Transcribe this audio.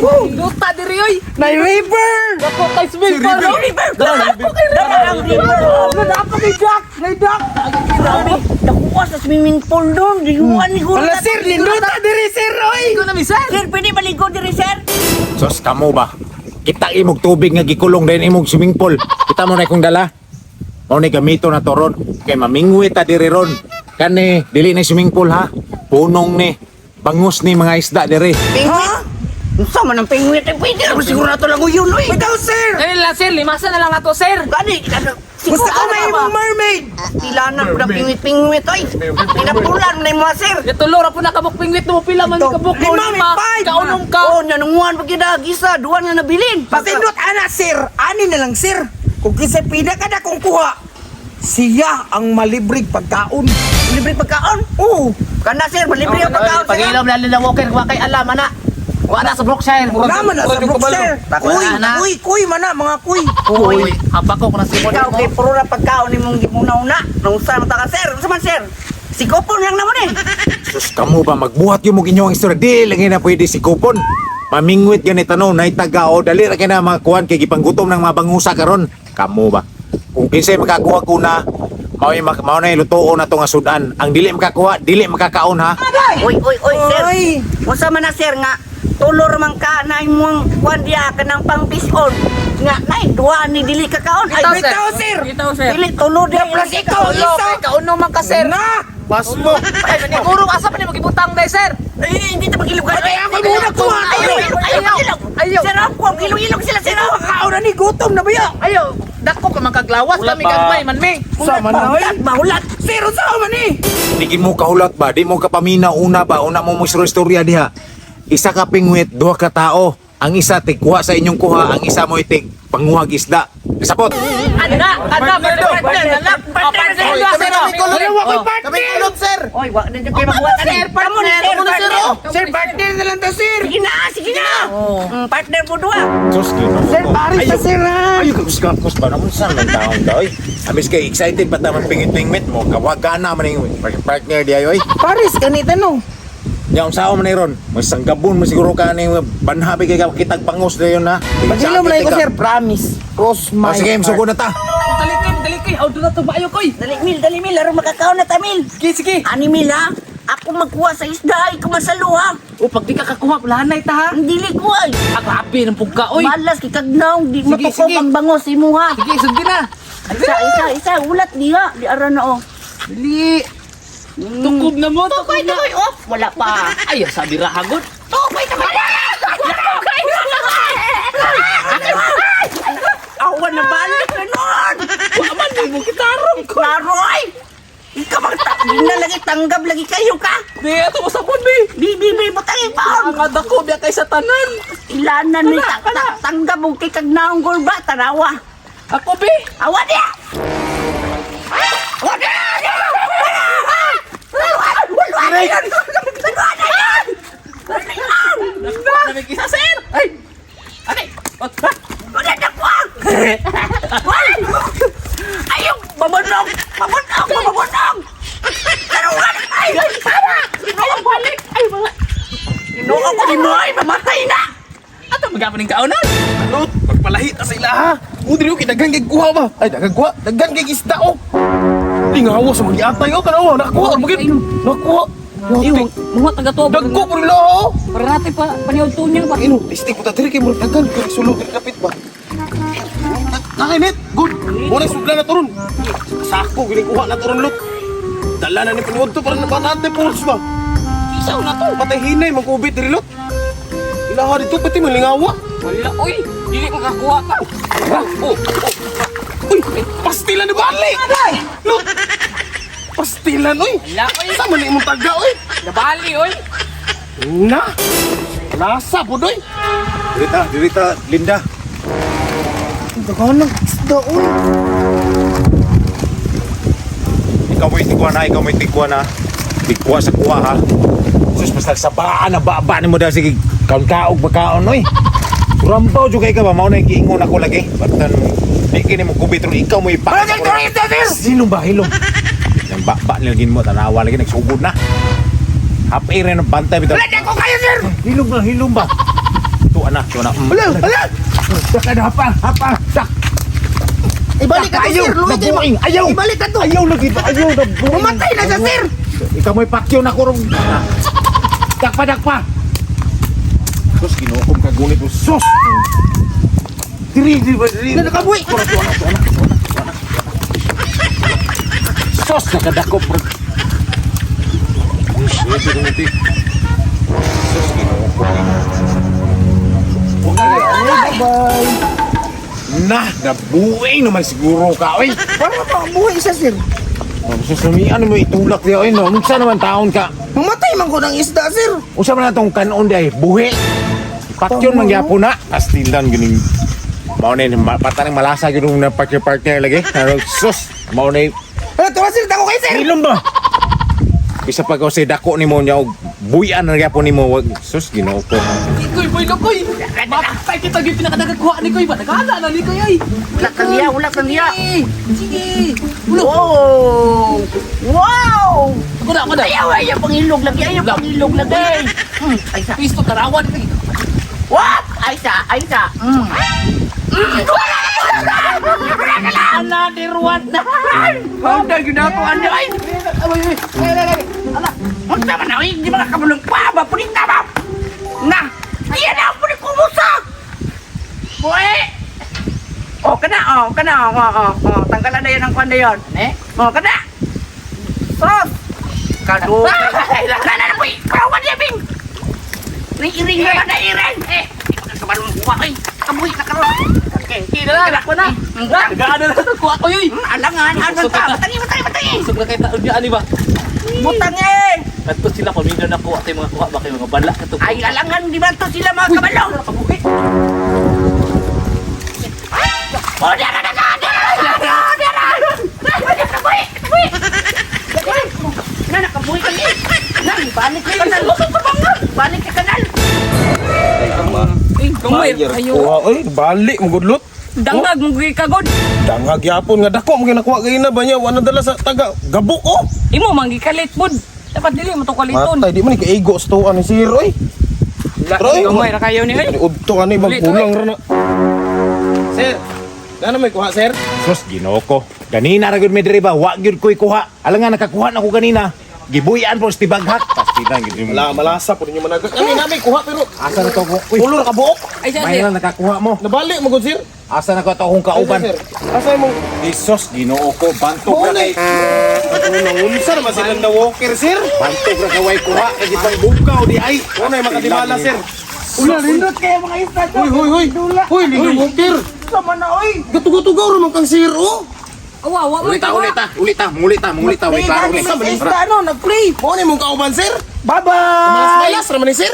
Luta diri oy. Nay river! Dako kay swimming pool. No? River! Dako kay river. Ang river! Ano kay Jack? Nay Jack! Grabe! Nakuha sa swimming pool doon. Diuan ni Wala sir, nindota diri sir oy! Ikaw na mi sir. Sir, pwede maligo diri, sir? Sos kamo ba? Kita imog tubig nga gikulong dayon imog swimming pool. Kita mo na kong dala. Mao ni gamito na to ron. Kay mamingwit ta diri ron. Kani dili na swimming pool ha. Punong ni bangus ni mga isda diri. Penguin? Unsa man ang penguin? Eh, pwede naman siguro nato lang yun, oy. Bitaw sir! Dali lang sir, limasa na lang ato sir. Gani, ano, Gusto ko may imong mermaid! Pila na pud ang pingwit-pingwit, oy. Pinapulan na yung mga sir. Gatulo ra po na kabuk pingwit mo pila man Ito, kabuk mo lima, may lima. five. Kaunom ka. Oh, nanunguan pa kita, gisa, duwan nga nabilin. Pasindot ana sir, ani na lang sir. Kung kinsa pida ka na kung kuha, siya ang malibrig pagkaon. Libre pagkaon. Oo, Kana sir, malibre ang pagkaon sir. Pagilom na nila Walker wa kay alam ana. Wa na sa Brookshire. wala man na sa Brookshire. Kuy, na. kuy, kuy man na, mga kuy. Uy, hapa ko na si Ikaw kay puro na pagkaon nimong gimuna-una. Nung sa ta ka sir, unsa man sir? Si Kopon lang naman eh. Sus kamo ba magbuhat yung mong inyong istorya di lang na pwede si kupon. Mamingwit gani tanong nay taga o dali ra kay na mga kuan kay gipanggutom ng mga bangusa karon. Kamo ba? Kung kinsay makakuha ko na mao mao na lutuon na to nga sudan. Ang dili makakuha, dili makakaon ha. Oy, oy, oy, sir. Oy. Unsa man na sir nga tulor man ka na imong kwan diya kanang pangpison. Nga nay duha ni dili ka kaon. Ay, Bitaw, sir. Bitaw sir! Bitaw sir. dili tulor diya Plus ikaw Tulo isa! kay kaunom man ka sir. Na! Pasmo. Ay maniguro asa pa ni magibutang day sir. Ay, hindi ta magilugan. Ay, ako muna kuha. Ayaw, ayaw, ayaw, ayaw. Ayaw. Sir, ako, ilong-ilong sila, sir. Ikaw kaon na ni gutom na ba ya? Ayaw, dako ka man kaglawas Wala kami pa. gagmay man mi. Sa man na, oy. Mahulat, mahulat. Sir, unsa man ni? Di mo kahulat ba? Di mo kapamina una ba? Una mo mo istorya diha. Isa ka pingwit, duha ka tao. Ang isa tigkuha sa inyong kuha, ang isa mo itig panguhag isda. Sapot. Ana, ana, partner, partner, na lang. Oh, partner, Oy, sir. kami kami kulot. Wala ko'y Kami partner! kulot, sir. Oy, wa na dyan kayo magbuhat. Sir, partner, Kamu ni ano sir, sir, oh. partner. Sir, partner na lang ta sir! Sige na, sige na. Partner mo duha. Sus, Ginoo Sir, ko. pare sa sir ha! Ay, kakus ba naman saan ng taong daw? Amis kay excited pa naman pingit-pingwit mo. Kawagana man yung partner di ay oy. Paris kanita no. Nya unsa man ni ron? Masanggabon mo siguro ka ni banhabi kay ka kitag bangos dayon ha. Pagilom lang ko sir, promise. Cross my Oh, sige, heart. sugo na ta. Dali kay, dali kay. Aw, na to maayo koy. Dali, Mil, dali, Mil. Aron makakaon na ta, Mil. Sige, sige. Ani, Mil, ha? Ako magkuha sa isda, ay kumasalo, ha? O pag di ka kakuha, wala na ita ha. Ang dili ko, ay. Ah, grabe ng pugka oy. Malas, kikagnaw. Di Sige, matukob sige. ang bangos, imo, ha? Sige, sige na. Isa, isa, isa. Ulat, diha. Di ara na, oh. Dali. Tukob na mo, tukob Tukoy, na. tukoy, oh. Wala pa. Ay, sabi ra hagod. Tukoy, tukoy. Awan na balik na nun. Wa man ni mo kitarong ko. Klaro, ay. Ikaw magta... lagi, tanggap lagi kayo ka. Di ato mo sabon bi. Bi, bi, bi, butang ipaon. Ang kadako biya kay sa tanan. Ilanan ni Kana, kana. tanggap og kay kagnaong gulba, tarawa. Ako bi. Awa niya! Awa niya! Wala na yan! Wala na yan! Wala na yan! Na may kisa sir. Ay. Ate. Wala na ko! Ayaw! Babanog! Babanog! Babanog! Tarungan! Ay! Tama! Ay, balik. Ay, mga. Ginoo ko ni Moy! Mamatay na! Ato magapon ning kaunan. Lot, magpalahi ta sa ila ha. O dili ko daghan kay kuha ba? Ay, daghan kuha, daghan kay isda oh. Lingawa sa magiatay oh, kanawa nakakuha or magid. Nakakuha. Iyo, mga taga to. Dagko pud nila oh. Para natin pa paniod niya pa. Ino, testing ko ta diri kay murag daghan kay sulod diri kapit ba. Nakainit, good. Muna sudla na turon. Sako gini kuha na turon lot. Dala na ni paniod to para na natin pulos ba. Isaw na to. Patay hinay mangkubit diri lot. Ilaha dito pati malingawa. Wala oy. Dili ko kakuha ka. Oh, oh. Uy, pastilan ni balik. Lot. Pastilan oy. Wala oy. Sa man imong taga oy. Nabali oy. Na. Lasa pud oy. Dirita, dirita, Linda. Daghan ng isda oy. Ikaw mo'y tigwa na, ikaw mo'y tigwa na. Tigwa sa kuha ha. Sus, basta sa baan na baba ni mo dahil sige, kaon kaog bakaon oy. Surambaw jud kay ka ba mao na giingon ako lagi. Batan di kini mo kubit ron ikaw mo ipa. Sino ba hilom? Nang baba nila gin mo tanawa lagi nagsugod na. Happy rin ang bantay bitaw. Wala ko kayo sir! Hilom ba, hilom ba? Tuwa na, tuwa na. Wala, wala. Saka na hapa, hapa. Sak. Ibalik ka to, Ayaw, sir. Luwi kayo. nabuing. Ayaw. Ibalik ka to. Ayaw lagi ba? Ayaw nabuing. Mamatay na siya, sir. Ikaw mo'y pakyo na kurong. Dakpa, dakpa. Sus, ginukom ka gunit mo. Sus! Diri, diri, diri. Na nakabuhi. Sus, nakadako. Sus, ginukom. Bye. Na, nabuing naman siguro ka, oy. Para makabuhi siya, sir. Sus, ano mo itulak diya, oy, no? Unsa naman taon ka? Mamatay man ko ng isda, sir. Unsa man atong kanon diay, buhi. Pakyon man gyapon na. Pastilan gining mao ni pata ng malasa gyud na partner partner lagi. Pero sus, mao ni Wala, tuwa, sir. Dako kayo, sir. Ilom ba? Bisa pag sa dako nimo nya og buyan na gyapon nimo wag sus, Ginoo ko. Koy, boy, lokoy. Matay kita gyud pinakadagakuha ni Koy ba? Nagana na ni Koy ay. Wala kang niya, wala kang niya. Sige. Sige. Ulo. Wow! Wow! Ako na, ako na. Ayaw, ayaw, pangilog lagi, ayaw, pangilog lagi. Ay sa. Pisto tarawan kay. What? Ay sa, ay sa. Wala na, wala na! Wala na lang! Ana, diruan na! Ang dahil yun ako, ano ay! Ay, ay, ay, ay, ay. Ala, unsa man na, ay, di ba nakabulong pa ba? Pulit na ba? Na! Iya na, pulit kumusa! Buwe! Oh, kana, oh, kana, oh, oh, oh, oh. Tanggalan na yun ang kwan na yun. Eh? Oh, kana! Sos! Kado! Na, na, na, puy! Kawan niya, Bing! Naiiring na, naiiring! Eh! Kabalong kuha, ay! Kabuhi na karon! Okay, okay na lang, ako na. Nagana na to kuha ko yoy. Alangan, alangan ka! Batangi, batangi, batangi! Busog na kay taon niya ani ba? Butang eh! Kadto sila pamilya na kuha tay mga kuha ba kay mga bala kato. Ay, alangan, di ba to sila mga kabalo? Kabuhi. Oh, dara, dara, dara, dara, dara! Kabuhi, kabuhi! Na, nakabuhi kami! Na, balik ka kanal! Balik ka kanal! Gamay, ayo. Kuha oy, balik mo gudlot. Dangag mo gikagod. Dangag yapon nga dako mo ginakuha kay na ba niya wa na dala sa taga gabok oh. Imo man gikalit pod. Dapat dili mo to kaliton. Matay di man ni kaigo sa tuwa ni sir oy. Troy. Gamay ra kayo ni oy. Ani udto ani bang Uli, kulang ra na. Sir, na may kuha sir? Sus, Ginoo ko. Ganina ra gyud mi diri ba, wa gyud ko'y kuha. Alangan nakakuha na ko ganina. Gibuyan po sa tibaghak. Pastilan gyud nimo. Wala malasa po ninyo managa. Ani na may kuha pero Asa na to ko? Uy, ulo ra ka buok. Ay siya may sir. lang nakakuha mo. Nabalik mo gud sir. Asa na ko to akong kauban? Asa, sir? Asa imong Jesus, Ginoo ko, bantog ra Mao na kay Unsa naman sila na walker sir? bantog ra kaway kuha kay gitang bukaw di ay. Una makadimala sir. Wala, lindot kayo mga isda. Hoy hoy hoy. Hoy, lindo walker. Sama na, oy. Gatugaw-tugaw ra man kang sir oh. Awa, wa mo Ulita, tawa. ulita, ulita, mangulita, mangulita, Play wait, klaro gani ni. sa isda, no? Nag-play. Mao ni mong kauban sir. Bye-bye. Malas-malas ra man ni sir.